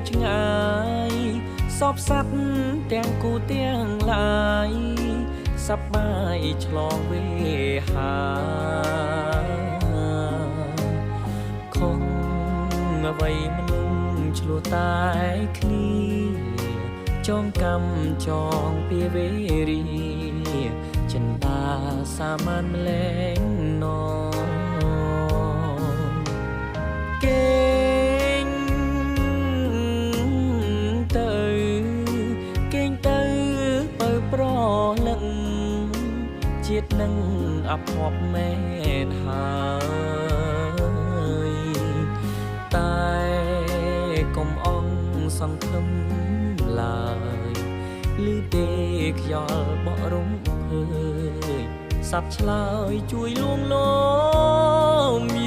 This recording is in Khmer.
ឆ្ងាយសពសត្វទាំងគូទាំងឡាយសប្បាយឆ្លងវេហាខំអ្វីមនុស្សឆ្លោះតែគ្នាចងកម្មចងពីវេរីចិន្តាសាមានម្លែងនគេងទៅគេងទៅបើប្រលឹងជាតិនឹងអភ័ព្វមែនហើយតែកុំអងសង្ឃឹមឡើយឬទេខ្យល់បក់រំភើយសັບឆ្លើយជួយលួងលោម